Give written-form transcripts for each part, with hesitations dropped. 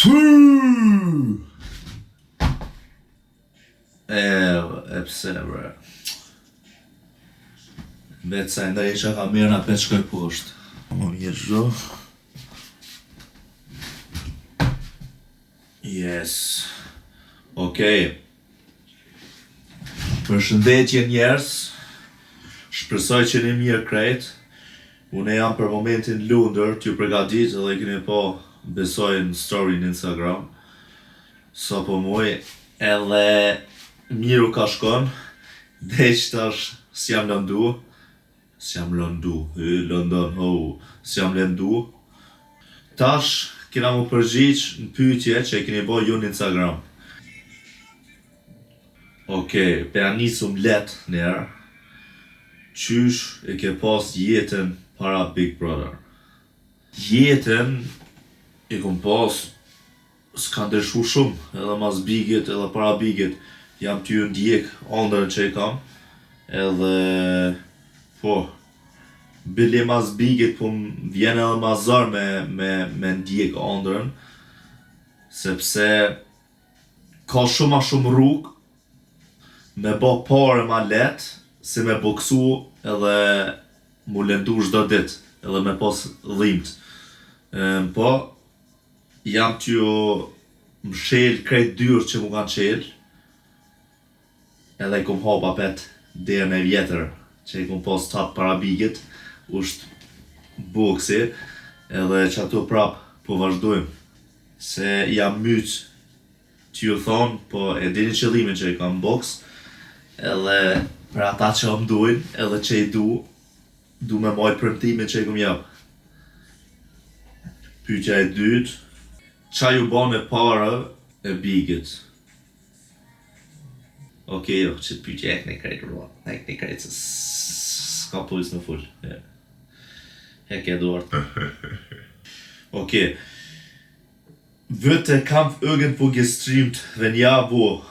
Sy! E, e pse, bre? Vetë sa e ndreqa kamerën apet shkoj poshtë. Më mirë çdo. Yes. Okej. Përshëndetje njerëz. Shpresoj që jeni mirë krejt. Unë jam për momentin Lundër, t'ju përgatit edhe keni pa besoj në story në Instagram. Sa po muj, edhe mirë u ka shkon, veç tash s'jam lëndu, s'jam lëndu, hy London ho, s'jam lëndu. Tash kena mu përgjigj në pyetje që e keni bo ju në Instagram. Ok, pe ja nisum let njerë. Qysh e ke pas jetën para Big Brother? Jetën e kom pas s'ka ndryshu shumë edhe mas Bigit edhe para Bigit jam tu ju ndjek ëndrrën që e kam edhe po bile mas Bigit po më vjen edhe ma zor me me me ndjek ëndrrën sepse ka shumë ma shumë rrugë me bo pare ma let se me boksu edhe mu lëndu çdo ditë edhe me pas dhimt. Po jam t'ju mshel krejt dyert që mu kanë çel edhe i kom hap apet derën e vjetër që i kom pas t'hap para Bigit usht boksi edhe qato prap po vazhdojmë se jam myt t'ju thon po e dini qëllimin që e kam n'boks edhe për ata që më dujn edhe që i du du me majt premtimin që i kom jap. Pyetja e dytë, qa ju ban e para e Bigit? Ok, jo, qët pyetje e keni krejt rua, e keni krejt se s'ka pujës me fol. Hek Eduard. Ok. Wird der Kampf irgendwo gestreamt? Wenn ja, wo?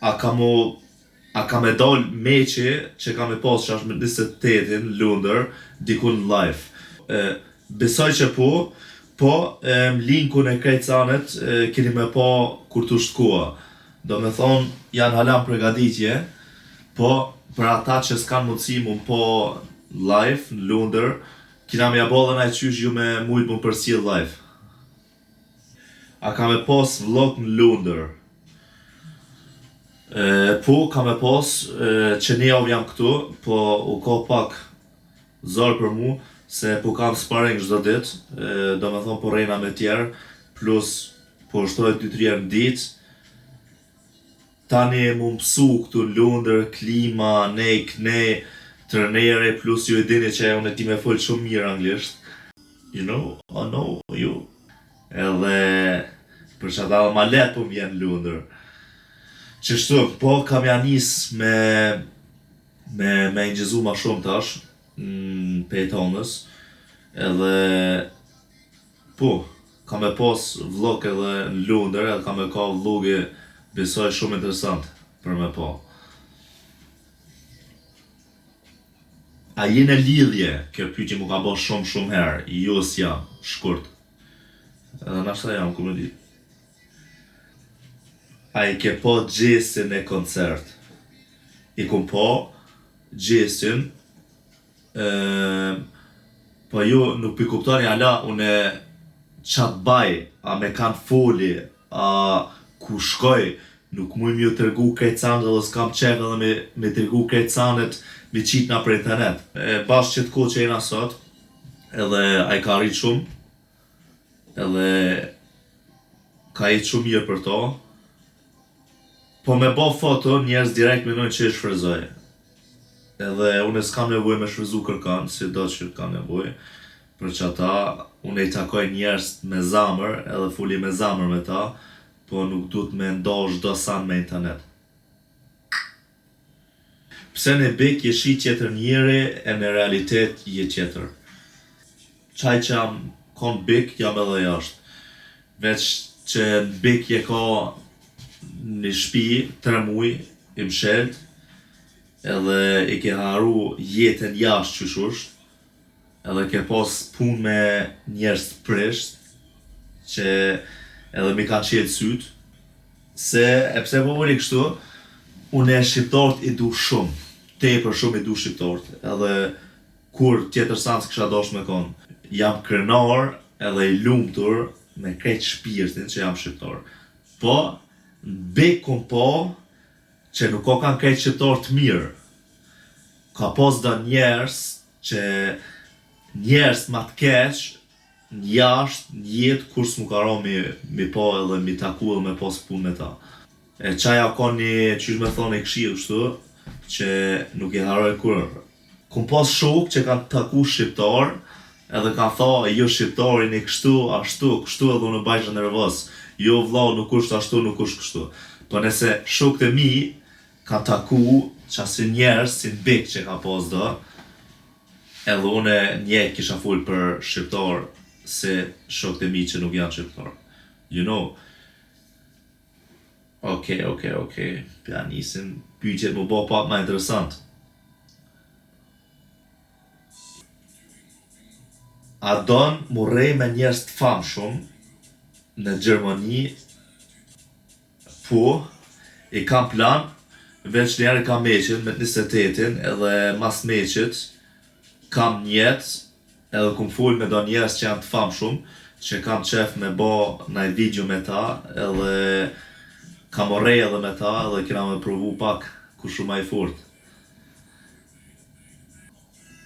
A ka mu a ka me dal meçi që ka me pas që është me 28-in Lundër dikun live? E, besoj që po, po e, linkun e krejt sanet e, keni me pa kur të shkua. Do me thonë, janë hala në përgatitje, po për ata që s'kan mundësi mu po live në Lundër, kina me ja bo dhe naj qysh ju me mujt mu përcjell live. A ka me pas vlog në Lundër? E, po, ka me pas, e, që një javë jam këtu, po u ka pak zor për mu, se po kam sparring çdo ditë, e, do me thonë po rrena me tjerë, plus po ushtroj 2-3 herë në ditë. Tani mu mësu këtu në Lundër, klima, nej, knej, trenere, plus ju e dini që unë e di me fol shumë mirë anglisht. You know, I know you. Edhe për që ata edhe ma lehtë po më vjen në Lundër. Qështu, po kam ja nis me me me ingjizu ma shumë tash në pejtonës. Edhe po, ka me pas vlog edhe në Lundër, edhe ka me ka vlogi besoj shumë interesant për me pa. A je në lidhje? Kjo pyetje mu ka bo shumë shumë herë. Jo s'jam, shkurt. Edhe nashta jam, ku me di. A i ke pa Gjestin në koncert? I kum pa Gjestin, e, po ju nuk pi kuptoni ala une qa t'baj, a me kanë foli, a ku shkoj, nuk muj me ju tregu krejt sanet edhe s'kam qef edhe me, me tregu krejt sanet me qitë na për internet. E, bash qëtë kohë që jena sot, edhe ai ka arrit shumë, edhe ka jetë shumë mirë për to. Po me bo foto, njerëz direkt menojnë që e shfrytëzoj. Edhe unë s'kam nevojë me shfrytëzu kërkan, si do që kam nevojë. Për që ata, unë i takoj njerëz me zamër, edhe fuli me zamër me ta, po nuk du të me nda çdo san me internet. Pse në Big je shi tjetër njeri e në realitet je tjetër? Qaj që jam kon Big jam edhe jashtë. Veç që në Big je ka në shtëpi 3 muaj i mshelt edhe i ke haru jetën jashtë qysh është edhe ke pas punë me njerëz të prisht. që edhe m'i kanë çelë sytë, se e pse po foli kështu, une shqiptarët i du shumë, tepër shumë i du shqiptarët, edhe kurr tjetër sen s'kisha dasht me kon. Jam krenar edhe i lumtur me krejt shpirtin që jam shqiptar. Po, n'Big kom pa që nuk o kanë krejt shqiptarë të mirë. Ka pas do njerëz që njerëz ma të keq në jashtë në jetë kurrë s'mu ka ra mi mi pa edhe mi taku edhe me pas punë me ta. E qajo ka një qysh me thonë një këshillë kështu që nuk e harroj kurrë. Kom pas shokë që kanë taku shqiptar edhe kanë tha jo shqiptari ni kështu ashtu kështu edhe unë u bajsha nervoz jo vllau nuk është ashtu nuk është kështu po nëse shokët e mi kanë taku qasi njerëz si n'Big që ka pas do edhe une njejt kisha fol për shqiptar si shokët e mi që nuk janë shqiptar you know Ok, ok, ok, pja nisim pyetjet mu bo pak ma interesant. A don mu rre me njerëz të famshëm në Gjermani? Po, i kam plan, veç njëherë kam meqin me 28-in edhe mas meqit kam njet Edhe kum fol me do njerëz që janë të famshum që kam qef me ba naj video me ta edhe kam me rreh edhe me ta edhe kena me provu pak kush u ma i fort.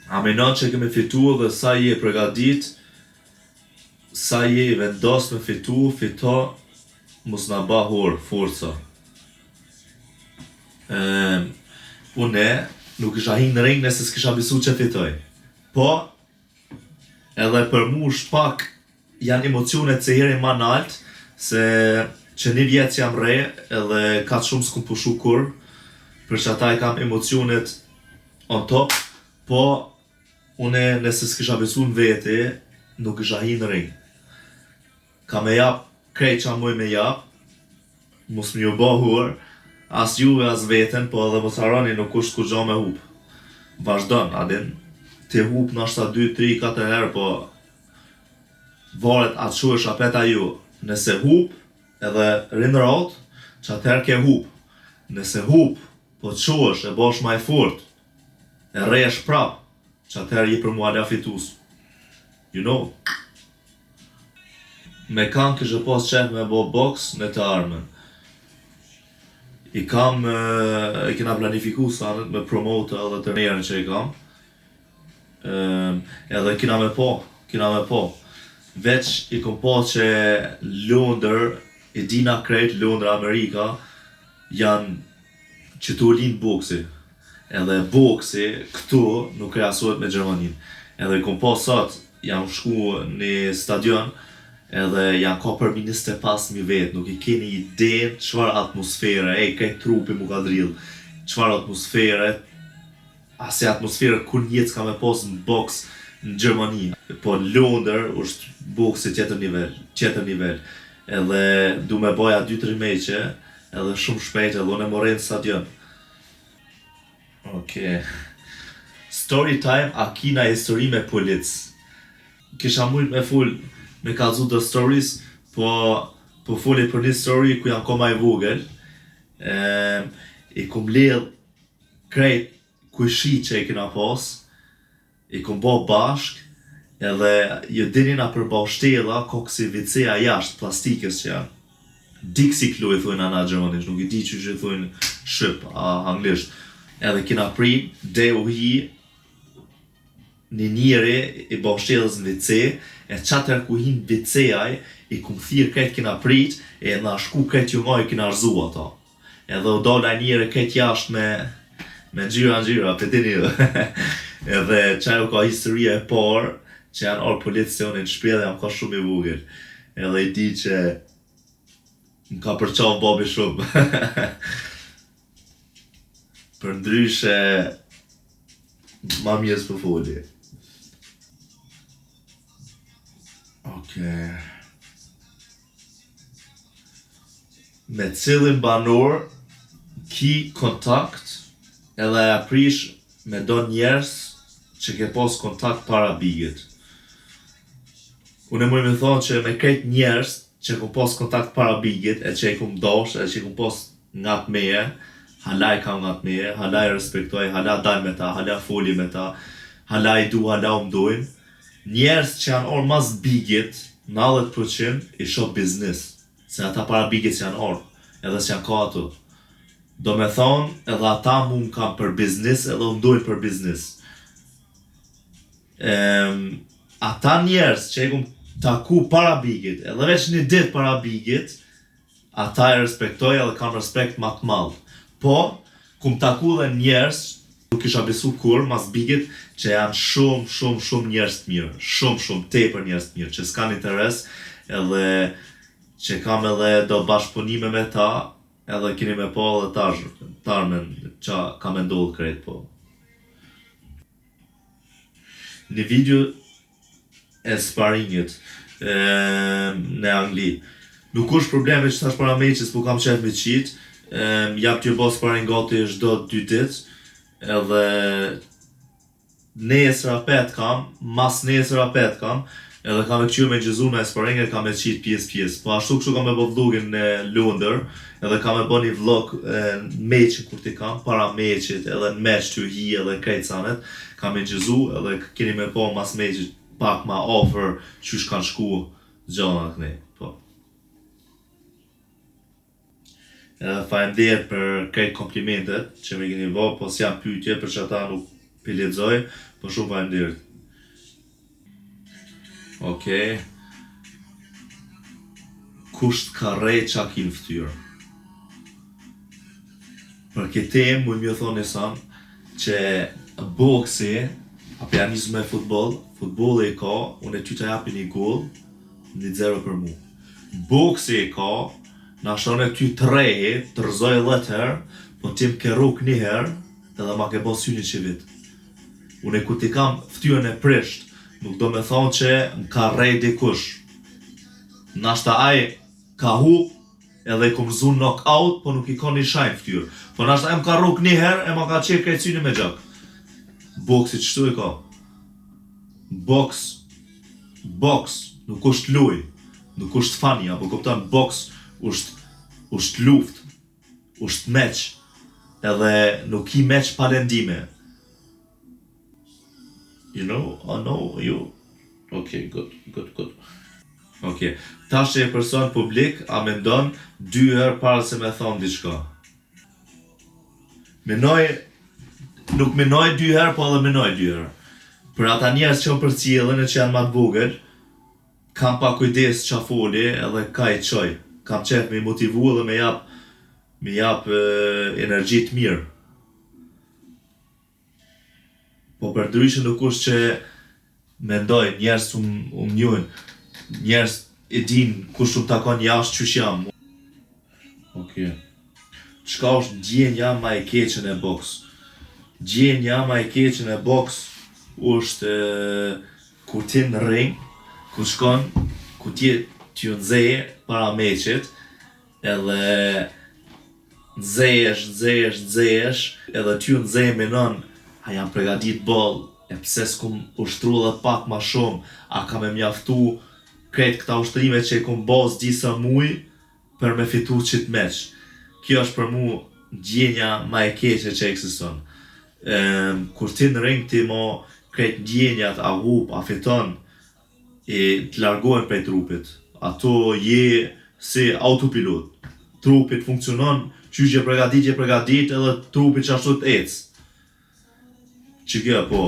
A menon që ke me fitu dhe sa je pregadit sa je i vendos me fitu fito mos na ba hor forca. Ehm une nuk isha hi në ring nëse s'kisha besu që fitoj. Po, edhe për mu është pak janë emocionet se herë ma nalt, se që një vjet që jam rre edhe kaq shumë s'kum pushu kurr, për që ata i kam emocionet on top, po une nëse s'kisha besu në veti, nuk isha hi në ring. Kam me jap krejt qa muj me jap, mos me ju bo hor, as juve as veten, po edhe mos harroni nuk është kurgjo me hup. Vazhdon, a din, ti hup nashta 2, 3, 4 herë, po varet a çohesh apet a jo. Nëse hup edhe rin rrot, që atëherë ke hup. Nëse hup, po çohesh e bohesh ma i fort, e rresh prap, që atëherë je për mu ala fitus. You know. Me kan kishe pas qef me bo boks në të ardhmen. I kam, e kena planifiku sanet me promote edhe trenerin që i kam. Edhe kena me po, kena me po. Veç i kom pa që Londër, i dina krejt Londër, Amerika, janë që tu u lind boksi. Edhe boksi këtu nuk krahasohet me Gjermaninë. Edhe i kom pa sot, jam shku në stadion, edhe janë ka përmi 25.000 vetë, nuk i keni ide çfarë atmosfere, ej, krejt trupi mu ka dridh, çfarë atmosfere, asi atmosfere kur n'jetë s'ka me pas në boks në Gjermani. Po në Londër është boksi tjetër nivel, tjetër nivel. Edhe du me baja 2-3 meqe, edhe shumë shpejt edhe unë e morrej në stadion. Okej. Story time, a ki naj histori me polic? Kisha mujt me fol, me kallzu do stories, po po foli për një story ku jam ko ma i vogël. E, I kum lidh krejt kojshi që i kena pas, I kom bo bashk edhe ju dini nëpër Baustelle ka kësi WC-a jashtë plastikës që janë Dixi-Klo i thojnë ana gjermanisht nuk i di qysh i thojnë shqip a anglisht edhe kena prit dej u hi një njeri i Baustellës në WC e qatëherë ku hi në WC ai i kum thirr krejt kena prit e na shku krejt ju nga i kena rrzu ato. Edhe u dal ai njeri krejt jashtë me me ngjyra ngjyra, pe dini ju. Edhe qajo ka historia e parë që janë ardhë policë te unë në shpi edhe jam ka shumë i vogël. Edhe i di që më ka përqaf babi shumë. Përndryshe ma mirë s'po foli. Okej. Me cilin banor ki kontakt edhe a ja prish me do njerëz që ke pas kontakt para Bigit? Unë muj me thonë që me krejt njerëz që kom pas kontakt para Bigit e që i kom dash e që i kom pas ngat meje, hala i kam ngat meje, hala i respektoj, hala dal me ta, hala foli me ta, hala i du, hala um dojnë. Njerëz që janë ardh mas Bigit, 90% i shoh biznis, se ata para Bigit s'janë ardh, edhe s'janë ka ato. Do me thonë, edhe ata mu më kanë për biznis edhe um dojnë për biznis. Ehm, ata njerëz që e kum taku para Bigit, edhe veç një ditë para Bigit, ata e respektoj edhe kam respekt ma të madh. Po, kum taku dhe njerëz, nuk kisha besu kur, mas Bigit, që janë shumë, shumë, shumë njerëz të mirë, shumë, shumë, tepër njerëz të mirë, që s'kan interes, edhe që kam edhe do bashkëpunime me ta, edhe keni me pa edhe tash, t'ardhmen, qa ka me ndodhë krejt, po. Një video e sparingit e, në Angli. Nuk është problemi që thash para meqës, po kam qef me qitë, e, jam tu bo sparing gati çdo dy ditë, edhe nesër apet kam, mas nesër apet kam, edhe kam e këqyrë me gjithzu në sparing e kam e qitë pjesë pjesë. Po ashtu kështu kam e bo vlogin në Londër, edhe kam e bo një vlog e, meqin kur ti kam, para meqit, edhe në meq të hi edhe krejt sanet, kam e gjithzu edhe keni me po mas meqit pak ma afër qysh kanë shku gjanat këne, po. Edhe faleminderit për krejt komplimentet që më keni bë, po s'janë pyetje për që ata nuk pi lexoj, po shumë faleminderit. Okej. Kush të ka rre qa ki në fytyrë? Për këtë temë, muj me thonë një san, që boksi, apo ja nisë me futboll, futbolli e ka, unë e ty ta japi një gol, një zero për mu. Boksi e ka, nashta unë e ty të rrehi, të rrëzoj 10 herë, po ti më ke rrok një herë, edhe ma ke bo synin që vit. Unë e kur ti kam ftyrën e prisht, nuk do me thonë që më ka rrej dikush. Nashta ai ka hup, edhe i kom rrëzu knock out, po nuk i ka një shajnë ftyrë. Po nashta ai më ka rrok një herë e ma ka qerë krejt synin me gjak. Boksi qështu e ka. Boks, boks, nuk është loj, nuk është funny, apo kupton, boks është, është luft, është meq, edhe nuk i meq pa lëndime. You know, I know, you. Okay, good, good, good. Okay. Tash që je person publik, a mendon dy herë para se me thonë diçka? Menoj, nuk menoj dy herë, po edhe menoj dy herë. Për ata njerëz që më përcjellin e që janë ma të vogël, kam pa kujdes qa foli edhe ka i qoj. Kam qef me i motivu edhe me jap, me jap e, energji të mirë. Po për ndryshe nuk është që mendoj, njerëz um, um njohin, njerëz e din kush um takon jashtë qysh jam. Okej. Çka është ndjenja ma e keqe në boks? Ndjenja ma e keqe në boks është e, kur ti në ring, kur shkon, kur ti t'ju nxeje para meqit, edhe nxehesh, nxehesh, nxehesh, edhe ty nxeh menon, a jam pregadit boll, e pse s'kum ushtru edhe pak ma shumë, a ka me mjaftu krejt këta ushtrime që i kum bo disa muj për me fitu qit meq. Kjo është për mu ndjenja ma e keqe që ekziston. Ehm, kur ti në ring ti mo krejt ndjenjat, a hup, a fiton, e të largohen prej trupit. Ato je si autopilot. Trupit funksionon, qysh je pregadit, je pregadit, edhe trupi që ashtu të ecë. Që kjo, po,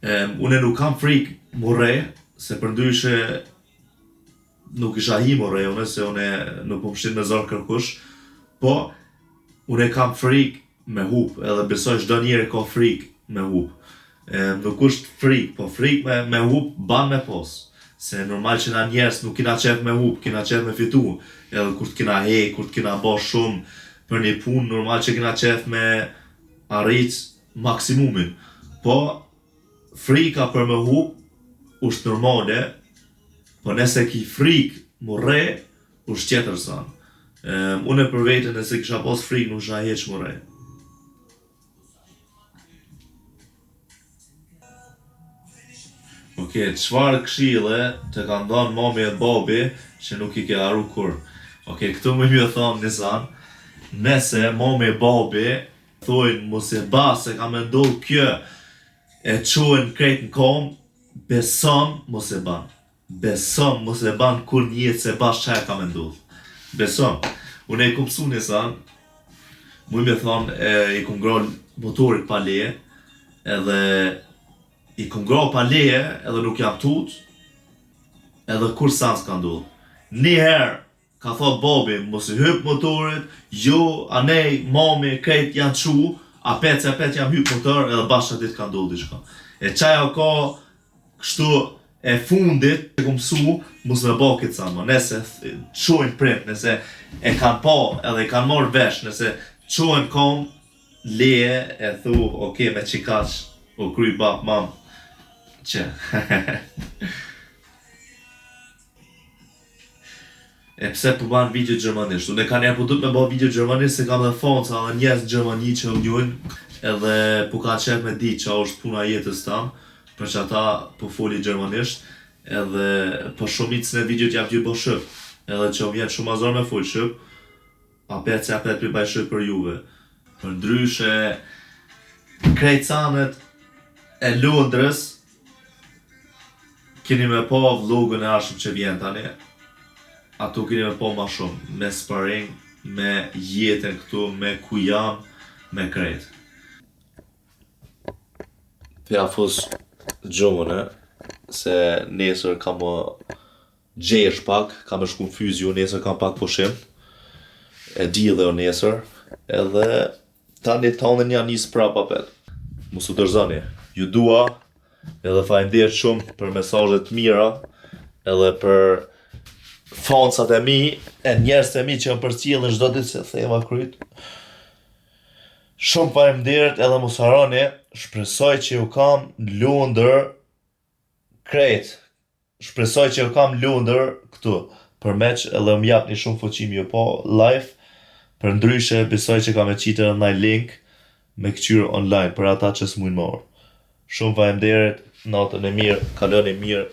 e, une nuk kam frikë mu rre, se për ndryshe nuk isha hi mu rre, une, se une nuk po m'shtin me zor kërkush, po, une kam frikë me hup, edhe besoj çdo njeri ka frikë me hup. E, nuk është frikë, po frikë me, me hup ban me pos. Se normal që na njerëz nuk kina qef me hup, kina qef me fitu. Edhe kur të kina hek, kur të kina bo shumë për një punë, normal që kina qef me arrit maksimumin. Po, frika për me hup është normale, po nëse ki frikë mu rre, është tjetër san. Um, unë për vete nëse kisha pas frikë nuk isha heq mu rre. Ok, çfarë këshille të kanë dhënë mami e babi që nuk i ke harru kurrë? Ok, këtu më më thonë një san, nëse mami e babi thojnë mos e ba se ka me ndodh kjo, e qohen krejt në kom, besom mos e ban. Besom mos e ban kur njetë se bash qaja ka me ndodh. Besom. Unë e kum mësu një san, muj me thonë e, i kum ngra motorit pa leje, edhe i kum ngra pa leje edhe nuk jam tut, edhe kur san s'ka ndodh. Një herë ka thot babi mos i hyp motorit, jo, anej, mami, krejt janë qu, apet se apet jam hyp motor edhe bash atë ditë ka ndodh diçka. E qaja ka kështu e fundit që kum mësu mos me ba këtë sa më. Nëse qojnë prind, nëse e kanë pa edhe e kanë marrë vesh, nëse qohen kom, leje e thu, ok, me qikaq, u kry bab, mam, që. E pse po ban video gjermanisht? Unë ka njerë po du me ba video gjermanisht se kam dhe fansa dhe njerëz në Gjermani që më njohin edhe po kanë qef me ditë qa është puna e jetës tam, për që ata po foli gjermanisht edhe për shumicën e videot jam t'ju bo shqip, edhe që më vjen shumë ma zor me fol shqip, apet se apet pi baj shqip për juve. Për ndryshe, krejt sanet e Londrës keni me pa vlogun e ardhshëm që vjen tani. Ato keni me pa ma shumë, me sparring, me jetën këtu, me ku jam, me krejt. Pja fus gjumën e, se nesër kam më gjesh pak, kam me shku në fizio, nesër kam pak pushim. E di dhe o nesër, edhe tani tonin ja nis prap apet. Mos u dorëzoni. Ju dua edhe faleminderit shumë për mesazhet të mira edhe për fansat e mi e njerëzit e mi që më përcjellin çdo ditë se theva kryt. Shumë faleminderit edhe mos harroni, shpresoj që ju kam në Londër krejt. Shpresoj që ju kam në Londër këtu, përmeq edhe më japni shumë fuqi me ju pa live, për ndryshe besoj që kam e qitë edhe naj link me këqyrë online për ata që s'mujnë me ardhë. Shumë faleminderit, natën e mirë, kaloni mirë.